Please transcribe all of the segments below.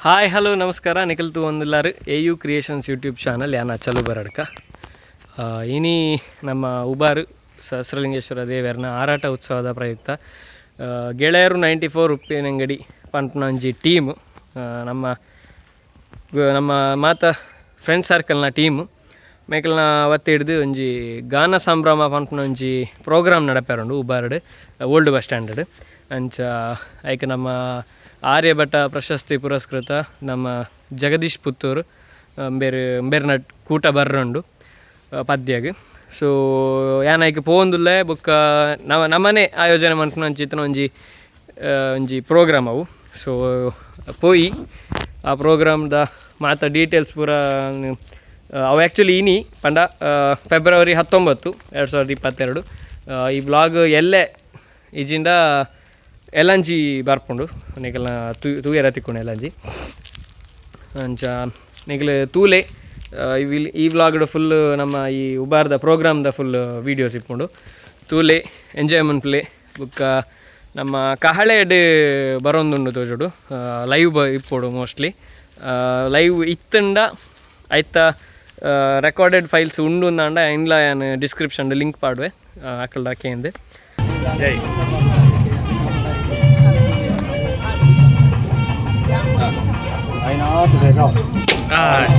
Hi, hello, ನಮಸ್ಕಾರ. ನಿಕಲ್ ತೂವೊಂದುಲ್ಲಾರ್ ಎ U creations YouTube channel. ಯಾನ ಚಲು ಬರಡ್ಕ. ಇನಿ ನಮ್ಮ ಉಬಾರು ಸಹಸ್ರಲಿಂಗೇಶ್ವರ ದೇವೆರ್ನ ಆರಾಟ ಉತ್ಸವದ ಪ್ರಯುಕ್ತ ಗೆಳೆಯರು 94 ಉಪ್ಪಿನಂಗಡಿ ಪನ್ಪುನ ಒಂಜಿ ಟೀಮ್, ನಮ್ಮ ನಮ್ಮ ಮಾತ ಫ್ರೆಂಡ್ ಸರ್ಕಲ್ನ ಟೀಮ್ ಮೇಕಲ್ನ ವತಿಡ್ದ್ ಒಂಜಿ ಗಾನ ಸಂಭ್ರಮ ಪನ್ಪುನ ಒಂಜಿ ಪ್ರೋಗ್ರಾಮ್ ನಡಪೆರುಂಡು ಉಬಾರ್ಡ್ ಓಲ್ಡ್ ಬಸ್ ಸ್ಟ್ಯಾಂಡ್. ಅಂಚ ಐಕ್ ನಮ್ಮ ಆರ್ಯಭಟ ಪ್ರಶಸ್ತಿ ಪುರಸ್ಕೃತ ನಮ್ಮ ಜಗದೀಶ್ ಪುತ್ತೂರು ಬೇರೆ ಬೇರ್ನ ಕೂಟ ಬರ್ರುಂಡು ಪದ್ಯಗ್. ಸೊ ಯಾನ್ ಐಕ್ ಪೋವೊಂದುಲ್ಲೆ. ಬೊಕ್ಕ ನಮ ನಮನೆ ಆಯೋಜನೆ ಮನ್ಪುನ ಅಂಚಿತ್ತಿನ ಒಂಜಿ ಒಂಜಿ ಪ್ರೋಗ್ರಾಮ್ ಅವು. ಸೊ ಪೋಯಿ ಆ ಪ್ರೋಗ್ರಾಮ್ದ ಮಾತ ಡೀಟೇಲ್ಸ್ ಪೂರ. ಅವು ಆ್ಯಕ್ಚುಲಿ ಇನಿ ಪಂಡ ಫೆಬ್ರವರಿ 19, 2022. ಈ ವ್ಲಾಗ್ ಎಲ್ಲೆ ಇಜಿಂಡ ಎಲ್ಲಂಜಿ ಬರ್ಪುಂಡು, ನಿಕಲ್ನ ತೂಯರ ತಿಕ್ಕುಂಡು ಎಲ್ಲಂಜಿ. ಅಂಚ ನಿಕಲ್ ತೂಲೆ, ಈ ವ್ಲಾಗ್ಡ್ ಫುಲ್ ನಮ್ಮ ಈ ಉಬಾರ್ದ ಪ್ರೋಗ್ರಾಮ್ದ ಫುಲ್ ವೀಡಿಯೋಸ್ ಇಪ್ಪುಂಡು. ತೂಲೆ, ಎಂಜಾಯ್ ಮನ್ಪುಲೆ. ಬೊಕ್ಕ ನಮ್ಮ ಕಹಳೆಡ್ ಬರೋಂದುಂಡು ತೋಜುಡು, ಲೈವ್ ಇಪ್ಪೊಡು ಮೋಸ್ಟ್ಲಿ. ಲೈವ್ ಇತ್ತಂಡ ಐತ ರೆಕಾರ್ಡೆಡ್ ಫೈಲ್ಸ್ ಉಂಡು ಅಂದಾಂಡ ಐನ್ಲ ಯಾನ್ ಡಿಸ್ಕ್ರಿಪ್ಷನ್ ಲಿಂಕ್ ಪಾಡುವೆ, ಅಕಲ್ಡ ಕೇಂದ್. ಜೈ.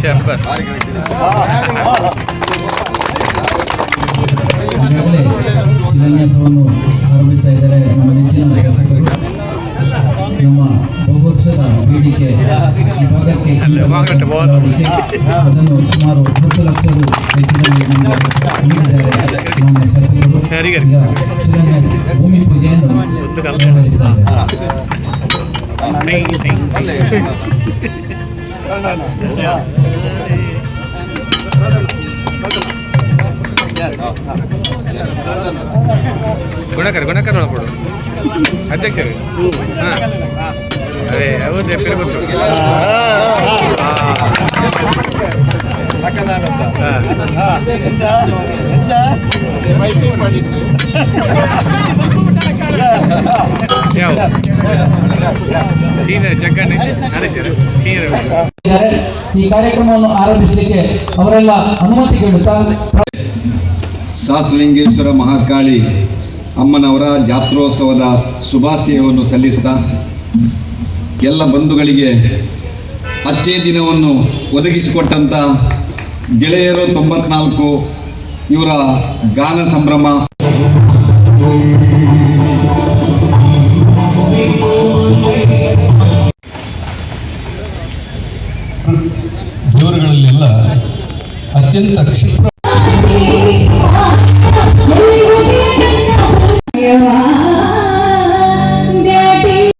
ಶಬ್ಬಸ್. ಈಗಾಗಲೇ ಶಿಲಾನ್ಯಾಸವನ್ನು ಆರಂಭಿಸ್ತಾ ಇದ್ದಾರೆ ನಮ್ಮ ನೆಚ್ಚಿನ ಶಾಸಕರು. ನಮ್ಮ ಬಹುವರ್ಷದ ಬೇಡಿಕೆ ಈ ಭಾಗಕ್ಕೆ ಅಳವಡಿಸಿ ಅದನ್ನು ಸುಮಾರು 10 ಲಕ್ಷ ರು ವೆಚ್ಚದಲ್ಲಿ ನಮಗೆ ನೀಡಿದ್ದಾರೆ ಮಾನ್ಯ ಶಾಸಕರು. ಈಗ ಶಿಲಾನ್ಯಾಸ, ಭೂಮಿ ಪೂಜೆಯನ್ನು ನೆರವೇರಿಸ್ತಾ ಇದ್ದಾರೆ. ಗುಣಕರ್, ಗುಣಕರ್ ಒಳಪಡು ಅಧ್ಯಕ್ಷರು. ಹಾಂ, ಅದೇ, ಹೌದು, ಹೆಸರು ಗೊತ್ತು. ಹಾಂ. ಹಾಂ. ಯಾವ ಸೀನಿಯರ್ ಜಗ್ಗಣ್ಣೆ ಮ್ಯಾನೇಜರ್ ಸೀನಿಯರ್. ಇದ್ದಾರೆ. ಈ ಕಾರ್ಯಕ್ರಮವನ್ನು ಆರಂಭಿಸಲಿಕ್ಕೆ ಅವರೆಲ್ಲ ಅನುಮತಿ ಕೇಳುತ್ತಾ ಸಹಸ್ರಲಿಂಗೇಶ್ವರ ಮಹಾಕಾಳಿ ಅಮ್ಮನವರ ಜಾತ್ರೋತ್ಸವದ ಶುಭಾಶಯವನ್ನು ಸಲ್ಲಿಸ್ತಾ, ಎಲ್ಲ ಬಂಧುಗಳಿಗೆ ಅಚ್ಚೇ ದಿನವನ್ನು ಒದಗಿಸಿಕೊಟ್ಟಂಥ ಗೆಳೆಯರು 94 ಇವರ ಗಾನ ಸಂಭ್ರಮ. ದೇವರುಗಳಲ್ಲೆಲ್ಲ ಅತ್ಯಂತ ಕ್ಷಿಪ್ರ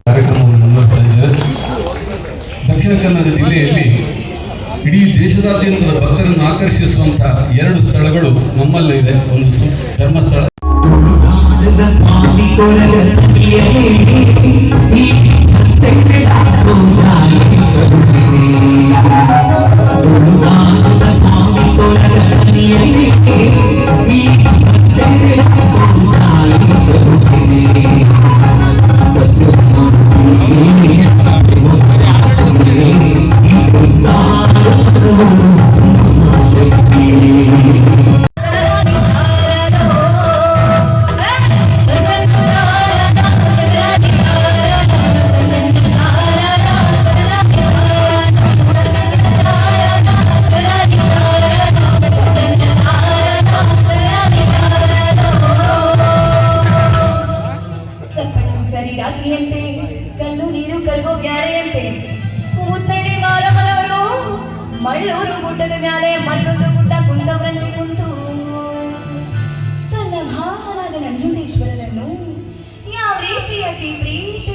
ಕಾರ್ಯಕ್ರಮವನ್ನು ಮುಂದುವರಿಸ್ತಾ ಇದ್ದೇವೆ. ದಕ್ಷಿಣ ಕನ್ನಡ ಜಿಲ್ಲೆಯಲ್ಲಿ ಇಡೀ ದೇಶದಾದ್ಯಂತದ ಭಕ್ತರನ್ನು ಆಕರ್ಷಿಸುವಂತಹ ಎರಡು ಸ್ಥಳಗಳು ನಮ್ಮಲ್ಲೇ ಇದೆ. ಒಂದು ಧರ್ಮಸ್ಥಳ. ಸ್ವಾಮಿ ಕೊರಗ. ಸಪ್ಪಣವು ಸರಿರಾತ್ರಿಯಂತೆ, ಕಲ್ಲು ನೀರು ಕರಗೋ ಗ್ಯಾಡೆಯಂತೆ, ಮುತ್ತಡಿ ಮಾರಮ್ಮನವರು ಮಳ್ಳೂರು ಗುಡ್ಡದ ಮ್ಯಾಲೆ ಮತ್ತೊಂದು ಗುಡ್ಡ ಕುಂತವರಂತೆ ಕುಂತು ತನ್ನ ಭಾವನಾದ ನಂಜುಂಡೇಶ್ವರನನ್ನು ಯಾವ ರೀತಿ ಅತಿ ಪ್ರೀತಿ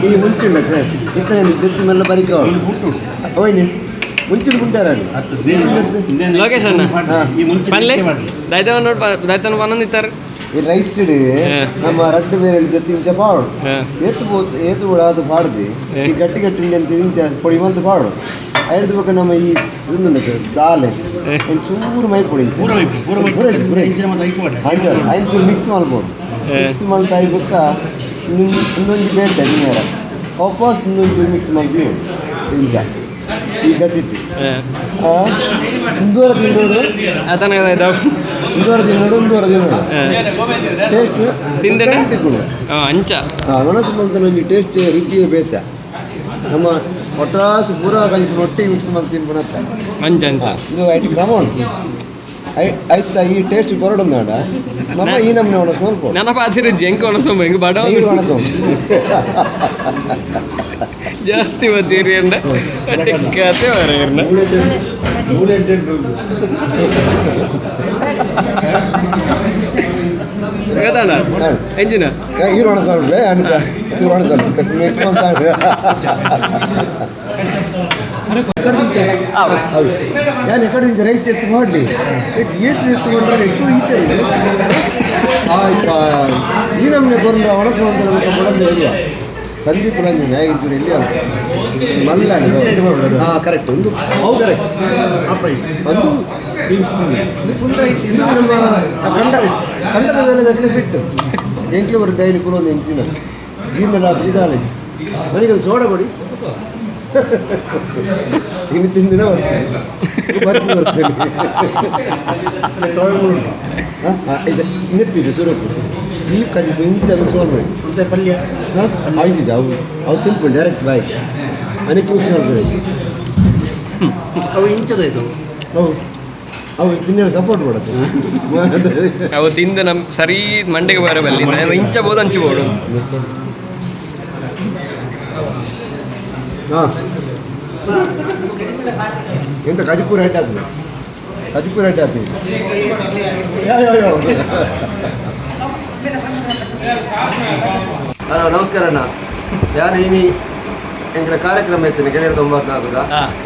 ಈ ಮುಂಚಿನ ಸರ್ ಇತ್ತನೆ ದೆತ್ತಿ ಮೆಲ್ಲ ಬರಿಕ ಓಯ್ನಿ ಮುಂಚಿನ ಗುಂಟಾರ. ಲೋಕೇಶ್ ಅಣ್ಣ ಪನ್ಲೆ ದೈತವ ನೋಡ್, ದೈತನ ಪನ್ನೊಂದಿತ್ತಾರೆ. ಈ ರೈಸ್ ನಮ್ಮ ರಡ್ಡು ಬೇರೆ ದೆತ್ತಿ ಇಂಚ ಪಾಡು ಏತು ಬೋತ್ ಏತು ಕೂಡ ಅದು ಪಾಡ್ದು ಈ ಗಟ್ಟಿ ಗಟ್ಟಿ ಉಂಡೆ ಅಂತ ಇಂಚ ಪೊಡಿ ಮಂತ್ ಪಾಡು ಐದು ಬೊಕ ನಮ್ಮ ಈ ಉಂದುಂಡು ಸರ್ ದಾಲೆ ಒಂದು ಚೂರು ಮೈ ಪೊಡಿ ಇಂಚ ಅಂಚ ಐನ್ ಮಿಕ್ಸ್ ಮಲ್ಬೋದು. ಮಿಕ್ಸ್ ಮಲ್ತ I ಬೊಕ್ಕ ಇನ್ನೊಂದು ಬೇತೆ ನೇರ ವಾಪಸ್ ಇನ್ನೊಂದು ಮಿಕ್ಸ್ ಮಲ್ತೀವಿ ಇಂಚ ಈ ಗಸಿಟ್ಟು ಇಂದೂರ ತಿನ್ನೋಡು. ಆತನ ಇಂದೂರ ತಿನ್ನೋಡು, ಇಂದೂರ ತಿನ್ನೋಡು ಟೇಸ್ಟ್. ತಿಂದೆನ? ತಿಕ್ಕುಡು. ಅಂಚ. ಒಣಸು ಮಂತನ ಒಂಜಿ ಟೇಸ್ಟ್ ರುಚಿ ಬೇತೆ. ನಮ್ಮ ಒಟ್ರಾಸು ಪೂರ ಕಜಿಪು ಒಟ್ಟಿಗೆ ಮಿಕ್ಸ್ ಮಲ್ತ್ ತಿನ್ಪುನತ್ತ. ಅಂಚ ಅಂಚ. ಇದು ಐಟ್ ಕ್ರಮ ಉಂಟು. ಐತ ಈ ಟೇಸ್ಟ್ ಕೊರಡುಂದಾಂಡ ನಮ್ಮ ಈ ನಮ್ಮನೆ ಒಣಸು ಮಲ್ಪೊಡು. ನನ್ನ ಪಾತಿರ ಜಂಕ ಒಣಸು ಹೆಂಗ್ ಬಡ. ಈ ಒಣಸು. ಜಾಸ್ತಿ ಬತ್ತೀರಿ ಅಂಡ ಕತೆ ಬರೀರ್ನ. ಗೊತ್ತಣ್ಣ ಎಂಜಿನ. ಈ ಒಣಸು ಮಲ್ಪೆ ಅನಿತ, ಈ ಒಣಸು ಮಲ್ಪೆ ಮಿಕ್ಸ್ ಮಲ್ತ. ಹೌದು, ನಾನು ಎಕಡೆ ರೈಸ್ ಎತ್ತು ಮಾಡಲಿ ಏತು ಎತ್ತುಕೊಂಡ್ರೆ ಇಟ್ಟು ಈತ ಆಯ್ತಾ. ಈ ನಮ್ಮನೆ ಕೊರಂಡ ಒಣಸು ಅಂತ ಬಡಂದು ಹೇಳುವ ಸಂದೀಪ್ ನಂಜು ನ್ಯಾಯ ಎಲ್ಲಿ ಮಲ್ಲ. ಹಾಂ ಕರೆಕ್ಟ್, ಒಂದು ಅವು ಕರೆಕ್ಟ್. ಒಂದು ಇದು ಫುಲ್ ರೈಸ್. ಇದು ನಮ್ಮ ಆ ಕಂಡ ಕಂಡದ ಮೇಲೆ ದಕ್ಕಲೆ ಬಿಟ್ಟು ಎಂಕ್ಲು ಬರೋ ಡೈಲಿ ಕುಲೊಂದು ಎಂಚಿನ ದೀನಲ ಇದಾಲೇಜ್ ನನಗೆ ಒಂದು ಸೋಡಾ ಕೊಡಿ. ಇನ್ನು ತಿಂದಿನ ಬರ್ತೀನಿ ವರ್ಷ. ಇದು ನೆಟ್ಟಿದೆ ಸುರಪು ಈ ಕಜಿಪು ಇಂಚ ಮಿಕ್ಸ್ ಮಾಡಿ. ಪಲ್ಯ. ಹಾಂ ಆಯ್ತು, ಅವು ಅವು ತಿನ್ಕೊಂಡು ಡೈರೆಕ್ಟ್ ಬಾಯ್ ಅನೇಕ ಮಿಕ್ಸ್ ಮಾಡ್ತಾರೆ. ಅವು ಇಂಚದಾಯ್ತು. ಅವು ಅವು ತಿನ್ನಲು ಸಪೋರ್ಟ್ ಮಾಡುತ್ತೆ. ಅವು ತಿಂದು ನಮ್ ಸರಿ ಮಂಡೆಗೆ ಬರಬಲ್ಲಿ ಇಂಚಬೋದು ಹಂಚಬೋದು. ಹಾಂ ಎಂತ ಕಜಿಪುರ ಹೆಡ್ ಆಗ್ತದೆ, ಕಜಿಪುರ ಹೆಡ್ ಆಗ್ತದೆ. ಯಾವ ಯಾವ ಯಾವ. ಹಲೋ ನಮಸ್ಕಾರ ಅಣ್ಣ. ಯಾರು ಇನಿ ಎಂಕಲ ಕಾರ್ಯಕ್ರಮ ಇತ್ತು ಕೆನೆಡ್ 94ದ.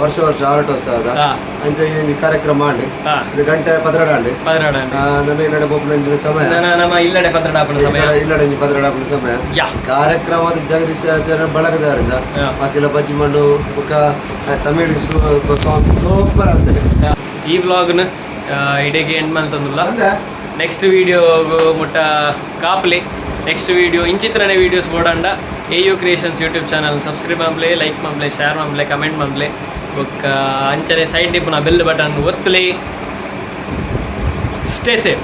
ವರ್ಷ ವರ್ಷ ಆರಟೋತ್ಸವದ ಅಂಚ ಈ ಕಾರ್ಯಕ್ರಮ ಮಾಡಿ ಇದು ಗಂಟೆ 12 ಆಂಡ್. 12. ನನ್ನ ಇಲ್ಲಡೆ ಬೋಪುನ ಸಮಯ. ನಮ್ಮ ಇಲ್ಲಡೆ ಪದ್ರಡಾಪುನ ಸಮಯ. ಇಲ್ಲಡೆ ಪದ್ರಡಾಪುನ ಸಮಯ. ಕಾರ್ಯಕ್ರಮದ ಜಗದೀಶ್ ಆಚಾರ್ಯ ಬಳಗದಾರಿಂದ ಅಖಿಲ ಬಜ್ಜಿ ಮಣ್ಣು ಬುಕ್ಕ ತಮಿಳ್ ಸಾಂಗ್ ಸೂಪರ್ ಆಗ್ತದೆ. ಈ ವ್ಲಾಗ್ನ ಇಡೀ ಎಂಡ್ ಮಂತಂದುಲ್ಲ. ನೆಕ್ಸ್ಟ್ ವಿಡಿಯೋ ಮುಟ್ಟ ಕಾಪ್ಲೆ. ನೆಕ್ಸ್ಟ್ ವಿಡಿಯೋ ಇಂಚಿತ್ರನೆ ವಿಡಿಯೋಸ್ ಬೋಡಂಡ AU creations YouTube channel subscribe ಮಂಪ್ಲೆ, like ಮಂಪ್ಲೆ, share ಮಂಪ್ಲೆ, comment ಮಂಪ್ಲೆ. ಬೊಕ್ಕ ಅಂಚನೆ ಸೈಡ್ ಡಿಪ್ಪುನ ಬೆಲ್ ಬಟನ್ ಒತ್ತಲೆ. Stay safe.